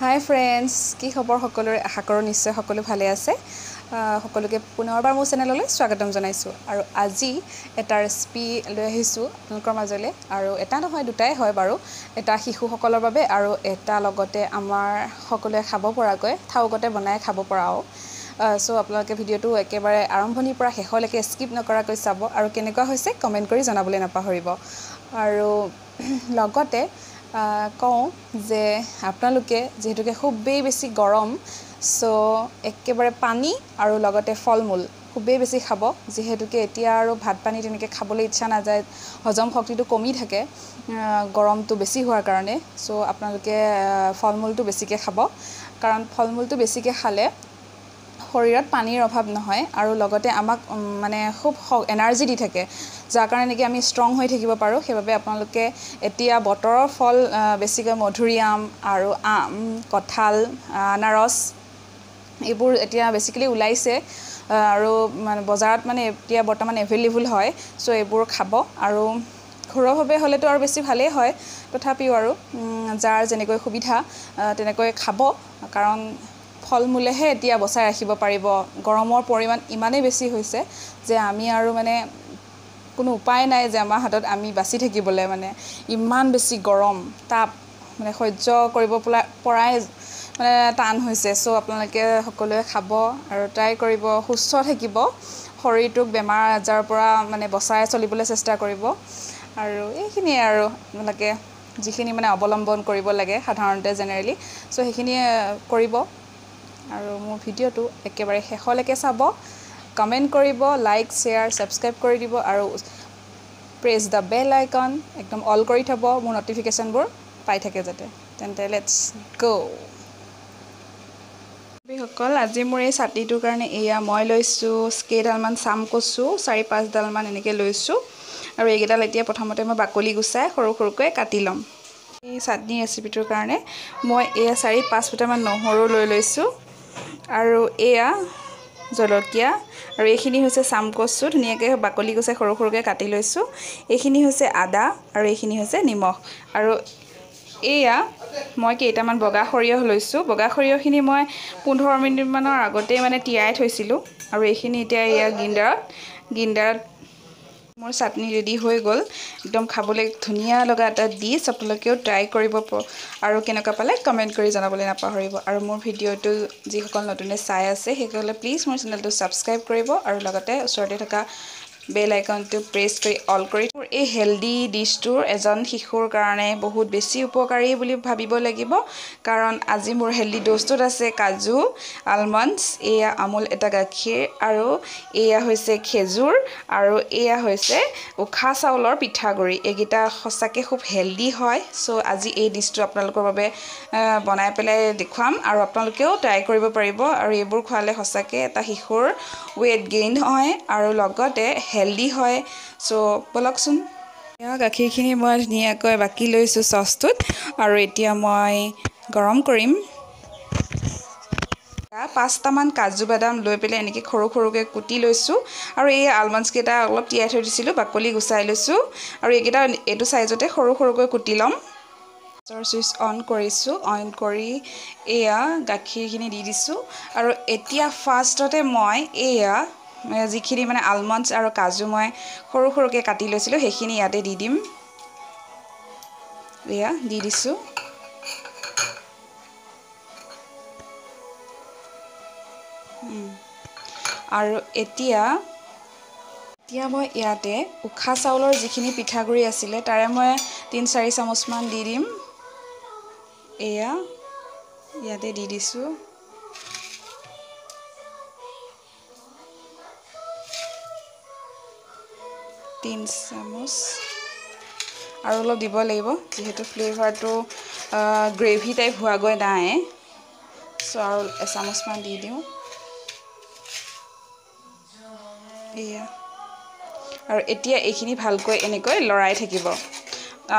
হাই friends, কি খবৰ সকলোৰে? আশা কৰোঁ নিশ্চয় সকলো ভালে আছে। সকলোকে পুনৰবাৰ মোৰ চেনেললৈ স্বাগতম জনাইছোঁ। আৰু আজি এটা ৰেচিপি লৈ আহিছোঁ আপোনালোকৰ মাজলৈ, আৰু এটা নহয় দুটাই হয় বাৰু, এটা শিশুসকলৰ বাবে আৰু এটা লগতে আমাৰ সকলোৱে খাব পৰাকৈ থাউকতে বনাই খাব পৰাও। চ' আপোনালোকে ভিডিঅ'টো একেবাৰে আৰম্ভণিৰ পৰা শেষলৈকে স্কিপ নকৰাকৈ চাব আৰু কেনেকুৱা হৈছে কমেণ্ট কৰি জনাবলৈ নাপাহৰিব। আৰু লগতে কওঁ যে আপোনালোকে যিহেতুকে খুবেই বেছি গৰম, চ' একেবাৰে পানী আৰু লগতে ফল মূল খুবেই বেছি খাব, যিহেতুকে এতিয়া আৰু ভাত পানী তেনেকৈ খাবলৈ ইচ্ছা নাযায়, হজম শক্তিটো কমি থাকে গৰমটো বেছি হোৱাৰ কাৰণে। চ' আপোনালোকে ফল মূলটো বেছিকৈ খাব, কাৰণ ফল মূলটো বেছিকৈ খালে শৰীৰত পানীৰ অভাৱ নহয় আৰু লগতে আমাক মানে খুব এনাৰ্জি দি থাকে, যাৰ কাৰণে নেকি আমি ষ্ট্ৰং হৈ থাকিব পাৰোঁ। সেইবাবে আপোনালোকে এতিয়া বতৰৰ ফল বেছিকৈ মধুৰিআম আৰু আম, কঁঠাল, আনাৰস এইবোৰ এতিয়া বেছিকেলি ওলাইছে আৰু মানে বজাৰত মানে এতিয়া বৰ্তমান এভেইলেবল হয়। চ' এইবোৰ খাব, আৰু ঘৰুৱাভাৱে হ'লেতো আৰু বেছি ভালেই হয়, তথাপিও আৰু যাৰ যেনেকৈ সুবিধা তেনেকৈ খাব, কাৰণ ফল মূলেহে এতিয়া বচাই ৰাখিব পাৰিব। গৰমৰ পৰিমাণ ইমানেই বেছি হৈছে যে আমি আৰু মানে কোনো উপায় নাই যে আমাৰ হাতত আমি বাচি থাকিবলৈ, মানে ইমান বেছি গৰম তাপ মানে সহ্য কৰিব পৰাই মানে টান হৈছে। চ' আপোনালোকে সকলোৱে খাব আৰু ট্ৰাই কৰিব, সুস্থ থাকিব, শৰীৰটোক বেমাৰ আজাৰৰ পৰা মানে বচাই চলিবলৈ চেষ্টা কৰিব। আৰু এইখিনিয়ে আৰু আপোনালোকে যিখিনি মানে অৱলম্বন কৰিব লাগে সাধাৰণতে জেনেৰেলি, চ' সেইখিনিয়ে কৰিব। আৰু মোৰ ভিডিঅ'টো একেবাৰে শেষলৈকে চাব, কমেণ্ট কৰিব, লাইক, শ্বেয়াৰ, ছাবস্ক্ৰাইব কৰি দিব আৰু প্ৰেছ the bell icon একদম অল কৰি থ'ব, মোৰ ন'টিফিকেশ্যনবোৰ পাই থাকে যাতে। তেন্তে let's গ'। সকল, আজি মোৰ এই চাটনিটোৰ কাৰণে এয়া মই লৈছোঁ কেইডালমান চাম কচু, 4-5 ডালমান এনেকৈ লৈছোঁ। আৰু এইকেইডাল এতিয়া প্ৰথমতে মই বাকলি গুচাই সৰু সৰুকৈ কাটি ল'ম। এই চাটনি ৰেচিপিটোৰ কাৰণে মই এয়া 4-5 ফুটামান নহৰু লৈ লৈছোঁ আৰু এয়া জলকীয়া, আৰু এইখিনি হৈছে চাম কচু, ধুনীয়াকৈ বাকলি গুচাই সৰু সৰুকৈ কাটি লৈছোঁ। এইখিনি হৈছে আদা আৰু এইখিনি হৈছে নিমখ। আৰু এয়া মই কেইটামান বগা সৰিয়হ লৈছোঁ। বগা সৰিয়হখিনি মই 15 মিনিটমানৰ আগতেই মানে তিয়াই থৈছিলোঁ। আৰু এইখিনি এতিয়া এয়া গ্ৰিণ্ডাৰত মোৰ চাটনি ৰেডি হৈ গ'ল। একদম খাবলৈ ধুনীয়া লগা এটা ডিছ, আপোনালোকেও ট্ৰাই কৰিব আৰু কেনেকুৱা পালে কমেণ্ট কৰি জনাবলৈ নাপাহৰিব। আৰু মোৰ ভিডিঅ'টো যিসকল নতুনে চাই আছে সেইসকলে প্লিজ মোৰ চেনেলটো ছাবস্ক্ৰাইব কৰিব আৰু লগতে ওচৰতে থকা বেল আইকনটো প্ৰেছ কৰি অল কৰি। মোৰ এই হেল্ডি ডিছটোৰ এজন শিশুৰ কাৰণে বহুত বেছি উপকাৰী বুলি ভাবিব লাগিব, কাৰণ আজি মোৰ হেল্ডি ড'জটোত আছে কাজু, আলমণ্ডছ, এয়া আমুল এটা গাখীৰ, আৰু এয়া হৈছে খেজুৰ, আৰু এয়া হৈছে উখা চাউলৰ পিঠাগুড়ি। এইকেইটা সঁচাকৈ খুব হেল্ডি হয়। চ' আজি এই ডিছটো আপোনালোকৰ বাবে বনাই পেলাই দেখুৱাম আৰু আপোনালোকেও ট্ৰাই কৰিব পাৰিব। আৰু এইবোৰ খোৱালে সঁচাকৈ এটা শিশুৰ ৱেইট গেইন হয় আৰু লগতে হেল্ডি হয়। চ' ব'লকচোন। গাখীৰখিনি মই ধুনীয়াকৈ বাকি লৈছোঁ চচটোত আৰু এতিয়া মই গৰম কৰিম। 5টামান কাজু বাদাম লৈ পেলাই এনেকৈ সৰু সৰুকৈ কুটি লৈছোঁ আৰু এই আলমণ্ডছকেইটা অলপ তিয়াই থৈ দিছিলোঁ, বাকলি গুচাই লৈছোঁ আৰু এইকেইটা এইটো চাইজতে সৰু সৰুকৈ কুটি ল'ম। গেছৰ চুইচ অন কৰিছোঁ, অন কৰি এয়া গাখীৰখিনি দি দিছোঁ। আৰু এতিয়া ফাৰ্ষ্টতে মই এয়া যিখিনি মানে আলমণ্ডছ আৰু কাজু মই সৰু সৰুকৈ কাটি লৈছিলোঁ সেইখিনি ইয়াতে দি দিম। এয়া দি দিছোঁ। আৰু এতিয়া মই ইয়াতে উখা চাউলৰ যিখিনি পিঠাগুড়ি আছিলে তাৰে মই 3-4 চামুচমান দি দিম। এয়া ইয়াতে দি দিছোঁ। 3 চামুচ আৰু অলপ দিব লাগিব, যিহেতু ফ্লেভাৰটো গ্ৰেভি টাইপ হোৱাগৈ নাই। চ' আৰু এচামুচমান দি দিওঁ। এয়া আৰু এতিয়া এইখিনি ভালকৈ এনেকৈ লৰাই থাকিব।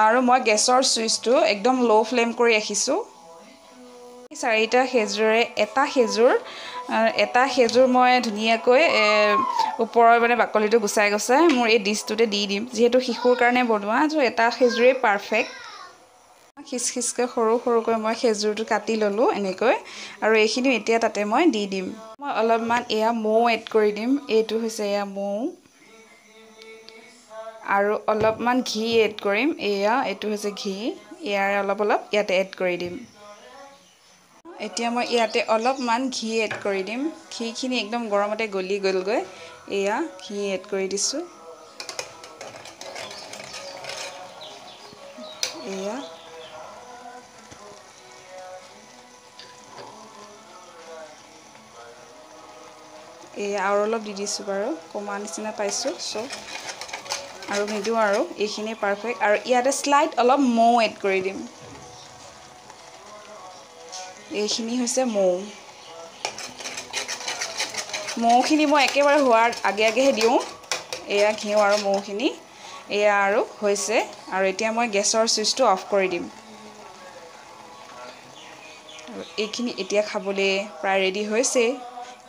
আৰু মই গেছৰ চুইচটো একদম ল' ফ্লেম কৰি ৰাখিছোঁ। 4টা খেজুৰে এটা খেজুৰ মই ধুনীয়াকৈ ওপৰৰ মানে বাকলিটো গুচাই গুচাই মোৰ এই ডিছটোতে দি দিম, যিহেতু শিশুৰ কাৰণে বনোৱা, চ' এটা খেজুৰেই পাৰফেক্ট। খিচখিচকৈ সৰু সৰুকৈ মই খেজুৰটো কাটি ল'লোঁ এনেকৈ, আৰু এইখিনিও এতিয়া তাতে মই দি দিম। মই অলপমান এয়া মৌ এড কৰি দিম, এইটো হৈছে এয়া মৌ, আৰু অলপমান ঘি এড কৰিম। এয়া এইটো হৈছে ঘি, ইয়াৰে অলপ অলপ ইয়াতে এড কৰি দিম। এতিয়া মই ইয়াতে অলপমান ঘি এড কৰি দিম। ঘিখিনি একদম গৰমতে গলি গ'লগৈ। এয়া ঘি এড কৰি দিছোঁ। এয়া এয়া আৰু অলপ দি দিছোঁ বাৰু, কমা নিচিনা পাইছোঁ, চ' আৰু নিদিওঁ আৰু, এইখিনি পাৰফেক্ট। আৰু ইয়াতে শ্লাইড অলপ মৌ এড কৰি দিম। এইখিনি হৈছে মৌ। মৌখিনি মই একেবাৰে হোৱাৰ আগে আগেহে দিওঁ। এয়া ঘিউ আৰু মৌখিনি এয়া আৰু হৈছে। আৰু এতিয়া মই গেছৰ চুইচটো অফ কৰি দিম। আৰু এইখিনি এতিয়া খাবলৈ প্ৰায় ৰেডি হৈছে।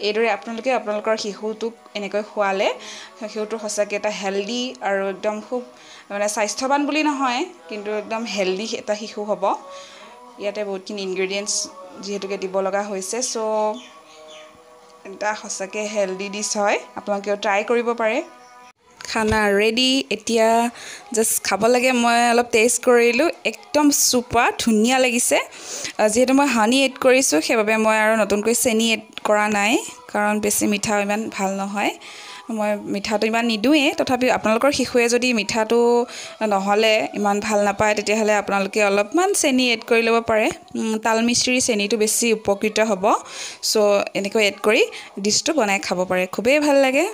এইদৰে আপোনালোকে আপোনালোকৰ শিশুটোক এনেকৈ খোৱালে শিশুটো সঁচাকৈ এটা হেল্ডি আৰু একদম খুব মানে স্বাস্থ্যৱান বুলি নহয়, কিন্তু একদম হেল্ডি এটা শিশু হ'ব। ইয়াতে বহুতখিনি ইনগ্ৰেডিয়েণ্টছ যিহেতুকে দিব লগা হৈছে, চ' এটা সঁচাকৈ হেল্ডি ডিছ হয়, আপোনালোকেও ট্ৰাই কৰিব পাৰে। খানা ৰেডি, এতিয়া জাষ্ট খাব লাগে। মই অলপ টেষ্ট কৰিলোঁ, একদম চুপাৰ ধুনীয়া লাগিছে। যিহেতু মই হানি এড কৰিছোঁ, সেইবাবে মই আৰু নতুনকৈ চেনি এড কৰা নাই, কাৰণ বেছি মিঠা ইমান ভাল নহয়। মই মিঠাটো ইমান নিদিওঁৱেই, তথাপিও আপোনালোকৰ শিশুৱে যদি মিঠাটো নহ'লে ইমান ভাল নাপায়, তেতিয়াহ'লে আপোনালোকে অলপমান চেনি এড কৰি ল'ব পাৰে। তাল মিচিৰি চেনিটো বেছি উপকৃত হ'ব। চ' এনেকৈ এড কৰি ডিছটো বনাই খাব পাৰে, খুবেই ভাল লাগে।